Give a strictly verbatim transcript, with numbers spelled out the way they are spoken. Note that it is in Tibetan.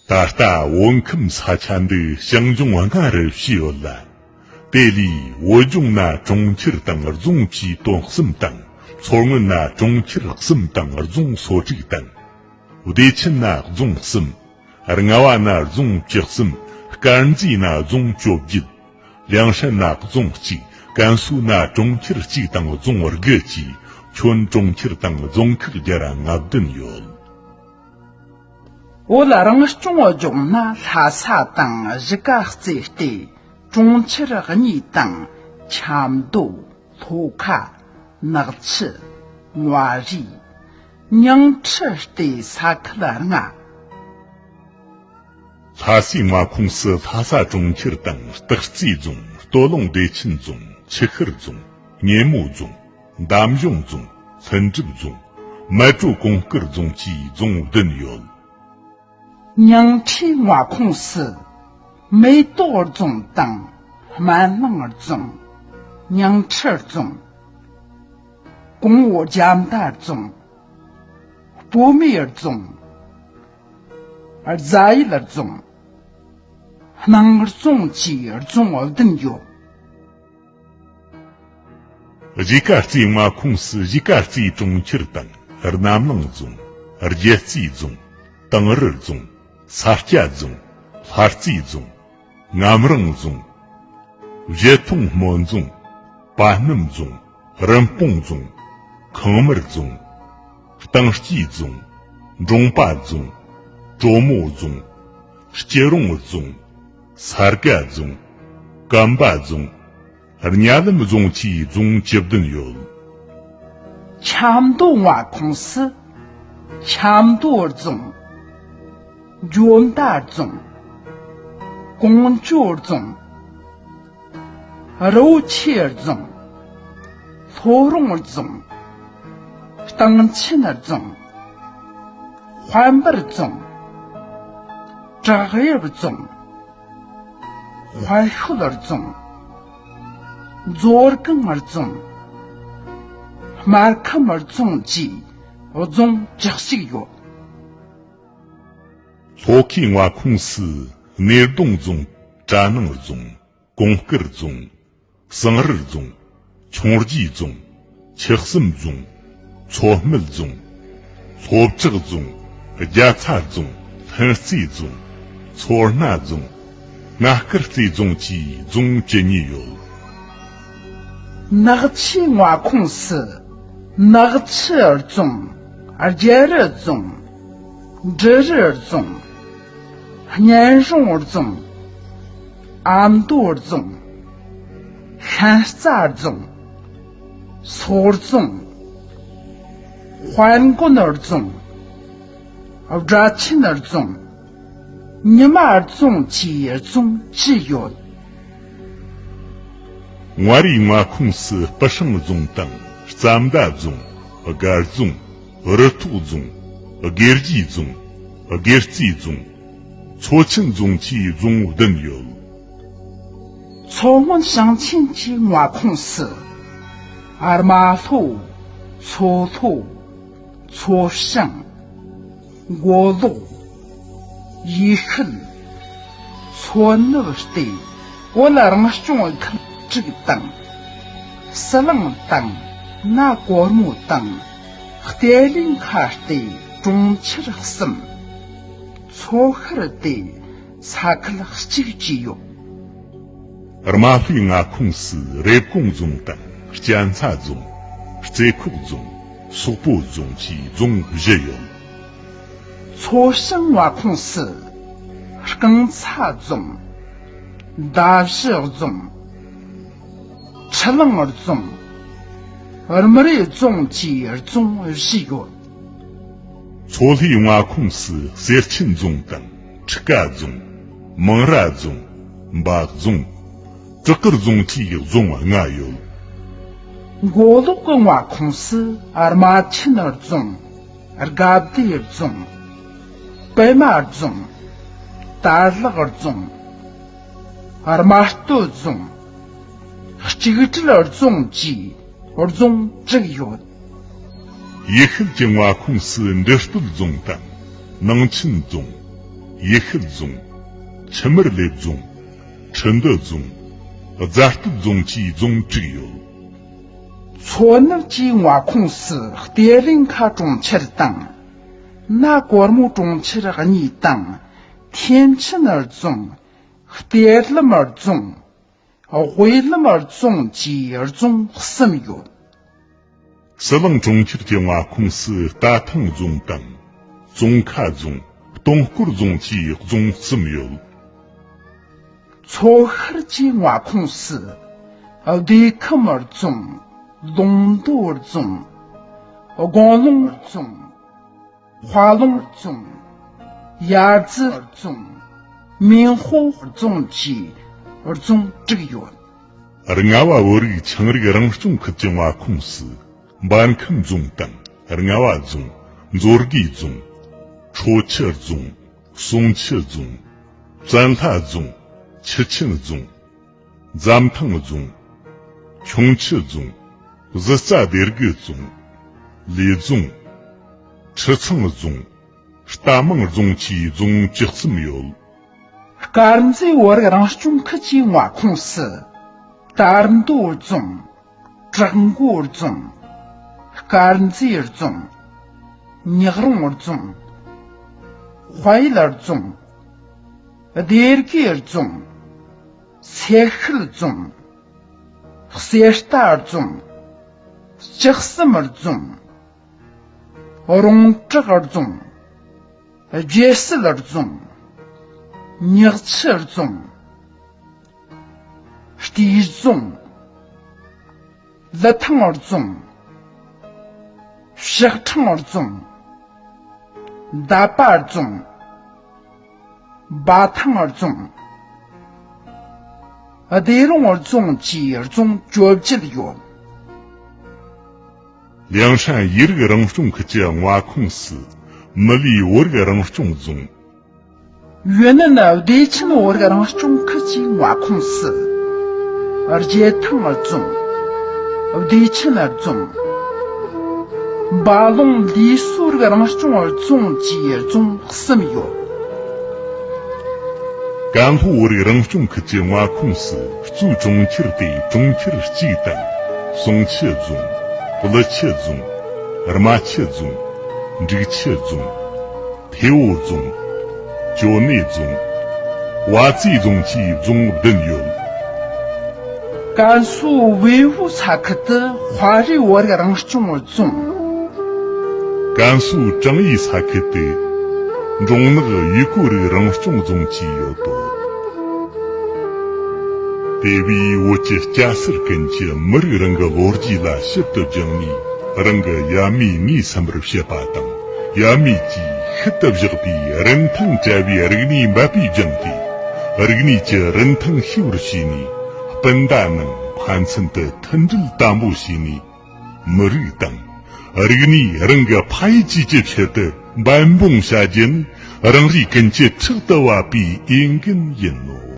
ད་ལྟ་བོད་ཁམས་ས་ཆ་འདི་ཞིང་ལྗོངས་ལྔ་རུ་ཕྱེ་ཡོད་ལ། དེ་ལས་བོད་ལྗོངས་ན་གྲོང་ཁྱེར་དང་རྫོང་བཅས་དོན་གསུམ་དང་། མཚོ་སྔོན་ན་གྲོང་ཁྱེར་གསུམ་དང་རྫོང་སོ་དྲུག་དང་། བདེ་ཆེན་ན་རྫོང་གསུམ། རྔ་བ་ན་རྫོང་བཅུ་གསུམ། དཀར་མཛེས་ན་རྫོང་བཅོ་བརྒྱད། ལིའང་ཧྲན་ན་རྫོང་གཅིག། ཀན་སུའུ་ན་གྲོང་ཁྱེར་གཅིག་དང་རྫོང་དགུ་བཅས་ཁྱོན་གྲོང་ཁྱེར་དང་རྫོང་ཁག་བརྒྱ་ར་ང་བདུན་ཡོད། བོད་རང་སྐྱོང་ལྗོངས་ན་ལྷ་ས་དང་གཞིས་ཀ་རྩེ་སྟེ་གྲོང་ཁྱེར་གཉིས་དང་། ཆབ་མདོ། ལྷོ་ཁ། ནག་ཆུ། མངའ་རིས། ཉིང་ཁྲི་སྟེ་ས་ཁུལ་ལྔ། ལྷ་སའི་མངའ་ཁོངས་སུ་ལྷ་ས་གྲོང་ཁྱེར་དང་སྟག་རྩེ་རྫོང་། སྟོད་ལུང་བདེ་ཆེན་རྫོང་། ཆུ་ཤུར་རྫོང་། སྙེ་མོ་རྫོང་། འདམ་གཞུང་རྫོང་། ལྷུན་གྲུབ་རྫོང་། མལ་གྲོ་གུང་དཀར་རྫོང་བཅས་རྫོང་བདུན་ཡོད། ཉིང་ཁྲིའི་མངའ་ཁོངས་སུ་མེ་ཏོག་རྫོང་དང་སྨན་གླིང་རྫོང་། ཉིང་ཁྲི་རྫོང་། གོང་འོག་རྒྱ་མདའ་རྫོང་། སྤོ་མེ་རྫོང་། རྫ་ཡུལ་རྫོང་། སྣང་རྫོང་བཅས་རྫོང་བདུན་ཡོད། གཞིས་ཀ་རྩེའི་མངའ་ཁོངས་སུ་གཞིས་ཀ་རྩེའི་གྲོང་ཁྱེར་དང་། རྣམ་གླིང་རྫོང་། རྒྱལ་རྩེ་རྫོང་། དིང་རི་རྫོང་། ས་སྐྱ་རྫོང་། ལྷ་རྩེ་རྫོང་། ངམ་རིང་རྫོང་། བཞད་མཐོང་སྨོན་རྫོང་། པ་སྣམ་རྫོང་། རིན་སྤུངས་རྫོང་། ཁང་མར་རྫོང་། གཏིང་སྐྱེས་རྫོང་། འབྲོང་པ་རྫོང་། གྲོ་མོ་རྫོང་། སྐྱིད་རོང་རྫོང་། ས་དགའ་རྫོང་། གམ་པ་རྫོང་། གཉའ་ལམ་རྫོང་བཅས་རྫོང་བཅུ་བདུན་ཡོད། ཆབ་མདོ་མངའ་ཁོངས་སུ་ཆབ་མདོ་རྫོང་། འཇོ་མདའ་རྫོང་། ཀོང་ཇོ་རྫོང་། རི་བོ་ཆེ་རྫོང་། ལྷོ་རོང་རྫོང་། སྟེང་ཆེན་རྫོང་། དཔལ་འབར་རྫོང་། བྲག་གཡབ་རྫོང་། དཔལ་ཤོད་རྫོང་། མཛོ་སྒང་རྫོང་། སྨར་ཁམས་རྫོང་བཅས་རྫོང་བཅུ་གཅིག་ཡོད། ལྷོ་ཁའི་མངའ་ཁོངས་སུ་སྣེ་གདོང་རྫོང་། གྲ་ནང་རྫོང་། གོང་དཀར་རྫོང་། ཟངས་རི་རྫོང་། ཆུང་རྗེ་རྫོང་། ཆུ་གསུམ་རྫོང་། མཚོ་སྨད་རྫོང་། ལྷོ་བྲག་རྫོང་། རྒྱ་ཚ་རྫོང་། ལྷུན་རྩེ་རྫོང་། མཚོ་སྣ་རྫོང་། སྣ་དཀར་རྩེ་རྫོང་བཅས་རྫོང་བཅུ་གཉིས་ཡོད། ནག་ཆུའི་མངའ་ཁོངས་སུ་ནག་ཆུ་རྫོང་། རྒྱལ་རི་རྫོང་། འབྲི་རུ་རྫོང་། སྙན་རོང་རྫོང་། ཨ་མདོ་རྫོང་། ཤན་རྩ་རྫོང་། སོག་རྫོང་། དཔལ་མགོན་རྫོང་། སྦྲ་ཆེན་རྫོང་། ཉི་མ་རྫོང་བཅས་རྫོང་བཅུ་ཡོད། མངའ་རིས་མངའ་ཁོངས་སུ་སྤུ་ཧྲེང་རྫོང་དང་རྩ་མདའ་རྫོང་། སྒར་རྫོང་། རུ་ཐོག་རྫོང་། སྒེར་རྒྱས་རྫོང་། སྒེར་རྩེ་རྫོང་། མཚོ་ཆེན་རྫོང་བཅས་རྫོང་བདུན་ཡོད། མཚོ་སྔོན་ཞིང་ཆེན་གྱི་མངའ་ཁོངས་སུ་རྨ་ལྷོ། མཚོ་ལྷོ། མཚོ་བྱང་། མགོ་ལོག་ཡུལ་ཤུལ། མཚོ་ནུབ་སྟེ་བོད་རང་སྐྱོང་ཁུལ་དྲུག་དང་། ཟི་ལིང་དང་། ན་གོར་མོ་དང་། གཏེར་ལེན་ཁ་སྟེ་གྲོང་ཁྱེར་གསུམ། མཚོ་ཤར་ཏེ་ས་ཁུལ་གཅིག་བཅས་ཡོད། རྨ་ལྷོའི་མངའ་ཁོངས་སུ་རེབ་གོང་རྫོང་དང་གཅན་ཚ་རྫོང་། རྩེ་ཁོག་རྫོང་། སོག་པོ་རྫོང་བཅས་རྫོང་བཞི་ཡོད། མཚོ་བྱང་མངའ་ཁོངས་སུ་རྐང་ཚ་རྫོང་། མདའ་བཞི་རྫོང་། ཁྲི་ལང་རྫོང་། རྨུ་རེ་རྫོང་བཅས་རྫོང་བཞི་ཡོད། མཚོ་ལྷོའི་མངའ་ཁོངས་སུ་གསེར་ཆེན་རྫོང་དང་། ཁྲི་ཀ་རྫོང་། མང་ར་རྫོང་། འབའ་རྫོང་། བྲག་དཀར་རྫོང་བཅས་རྫོང་ལྔ་ཡོད། མགོ་ལོག་གི་མངའ་ཁོངས་སུ་རྨ་ཆེན་རྫོང་། དགའ་བདེ་རྫོང་། པད་མ་རྫོང་། དར་ལག་རྫོང་། རྨ་སྟོད་རྫོང་། གཅིག་སྒྲིལ་རྫོང་བཅས་རྫོང་དྲུག་ཡོད། ཡུལ་ཤུལ་གྱི་མངའ་ཁོངས་སུ་འབྲི་སྟོད་རྫོང་དང་། ནང་ཆེན་རྫོང་། ཡུལ་ཤུལ་རྫོང་། ཆུ་དམར་ལེབ་རྫོང་། ཁྲི་འདུ་རྫོང་། རྫ་སྟོད་རྫོང་བཅས་རྫོང་དྲུག་ཡོད། མཚོ་སྣར་བཅས་མངའ་ཁོངས་སུ་གཏེར་ལེན་ཁ་གྲོང་ཁྱེར་དང་། ན་གོར་མོ་གྲོང་ཁྱེར་གཉིས་དང་། ཐེམ་ཆེན་རྫོང་། གཏེར་ལམ་རྫོང་། དབུས་ལམ་རྫོང་བཅས་རྫོང་གསུམ་ཡོད། ཟི་ལིང་གྲོང་ཁྱེར་གྱི་མངའ་ཁོངས་སུ་རྟ་ཐང་རྫོང་དང་། ཙོང་ཁ་རྫོང་། སྟོང་སྐོར་རྫོང་བཅས་རྫོང་གསུམ་ཡོད། མཚོ་ཤར་གྱི་མངའ་ཁོངས་སུ་བདེ་ཁམས་རྫོང་། ལུང་མདོ་རྫོང་། དགོན་ལུང་རྫོང་། དཔའ་ལུང་རྫོང་། ཡ་རྫི་རྫོང་། མིན་ཧོ་རྫོང་བཅས་རྫོང་དྲུག་ཡོད། རྔ་བ་བོད་རིགས་ཆའང་རིགས་རང་སྐྱོང་ཁུལ་གྱི་མངའ་ཁོངས་སུ་འབར་ཁམས་རྫོང་དང་རྔ་བ་རྫོང་། མཛོད་དགེ་རྫོང་། ཁྲོ་ཆུ་རྫོང་། ཟུང་ཆུ་རྫོང་། བཙན་ལྷ་རྫོང་། ཆུ་ཆེན་རྫོང་། འཛམ་ཐང་རྫོང་། ཁྱུང་ཆུ་རྫོང་། གཟི་རྩ་སྡེ་དགུ་རྫོང་། ལི་རྫོང་། ཁྲི་ཚང་རྫོང་། རྟ་མང་རྫོང་བཅས་རྫོང་བཅུ་གསུམ་ཡོད། དཀར་མཛེས་བོད་རིགས་རང་སྐྱོང་ཁུལ་གྱི་མངའ་ཁོངས་སུ། དར་མདོ་རྫོང་། བྲག་མགོ་རྫོང་། དཀར་མཛེས་རྫོང་། ཉག་རོང་རྫོང་། དཔལ་ཡུལ་རྫོང་། སྡེ་དགེ་རྫོང་། སེ་ཤུལ་རྫོང་། གསེར་རྟ་རྫོང་། ལྕགས་ཟམ་རྫོང་། རོང་བྲག་རྫོང་། རྒྱལ་སྲིད་རྫོང་། ཉག་ཆུ་རྫོང་། སྟེ་རྫོང་། ལི་ཐང་རྫོང་། ཕྱག་ཕྲེང་རྫོང་། འདབ་པ་རྫོང་། འབའ་ཐང་རྫོང་། སྡེ་རོང་རྫོང་བཅས་རྫོང་བཅོ་བརྒྱད་ཡོད། ལིའང་ཧྲན་ཡུན་རིང་རང་སྐྱོང་ཁུལ་གྱི་མངའ་ཁོངས་སུ་མི་ལི་བོད་རིགས་རང་སྐྱོང་རྫོང་། ཡུན་ནན་བདེ་ཆེན་བོད་རིགས་རང་སྐྱོང་ཁུལ་གྱི་མངའ་ཁོངས་སུ། རྒྱལ་ཐང་རྫོང་། བདེ་ཆེན་རྫོང་། འབའ་ལུང་ལི་སུའུ་རིགས་རང་སྐྱོང་རྫོང་བཅས་རྫོང་གསུམ་ཡོད། ཀན་ལྷོ་བོད་རིགས་རང་སྐྱོང་ཁུལ་གྱི་མངའ་ཁོངས་སུ་གཙོས་གྲོང་ཁྱེར་ཏེ་གྲོང་ཁྱེར་གཅིག་དང་། ཟུང་ཆུ་རྫོང་། ཀླུ་ཆུ་རྫོང་། རྨ་ཆུ་རྫོང་། འབྲུག་ཆུ་རྫོང་། ཐེ་བོ་རྫོང་། ཅོ་ནེ་རྫོང་། བ་ཙེ་རྫོང་བཅས་རྫོང་བདུན་ཡོད། ཀན་སུའུ་ཝེ་ཧུའུ་ས་ཁུལ་དུ་དཔའ་རིས་བོད་རིགས་རང་སྐྱོང་རྫོང་། ཀན་སུའུ་ཀྲང་ཡི་ས་ཁུལ་དུ་འབྲོང་ནག་ཡུས་ཀོ་རིགས་རང་སྐྱོང་རྫོང་བཅས་ཡོད་དོ། དེ་བས་བོད་ཀྱི་སྐྱ་སེར་ཀུན་གྱིས་མི་རིགས་རང་གི་ལོ་རྒྱུས་ལ་ཞིབ་ཏུ་སྦྱངས་ནས། རང་གི་ཡབ་མེས་ངོས་ཟིན་པར་བྱེད་པ་དང་། ཡབ་མེས་ཀྱིས་ཤུལ་དུ་བཞག་པའི་རིན་ཐང་བྲལ་བའི་རིག་གནས་འབད་པས་སྦྱངས་ཏེ། རིག་གནས་ཀྱི་རིན་ཐང་ཤེས་པར་བྱས་ནས། སྤུན་ཟླ་རྣམས་ཕན་ཚུན་དུ་མཐུན་སྒྲིལ་དམ་པོ་བྱས་ནས། མི་རིགས་དང་རིག་གནས་རང་གི་ཕ་ཡུལ་གཅིག་གི་ཆེད་དུ་འབད་འབུངས་བྱ་རྒྱུ་ནི། རང་རེའི་ཀུན་གྱིས་ཕྲག་ཏུ་བབས་པའི་འོས་འགན་ཡིན་ནོ།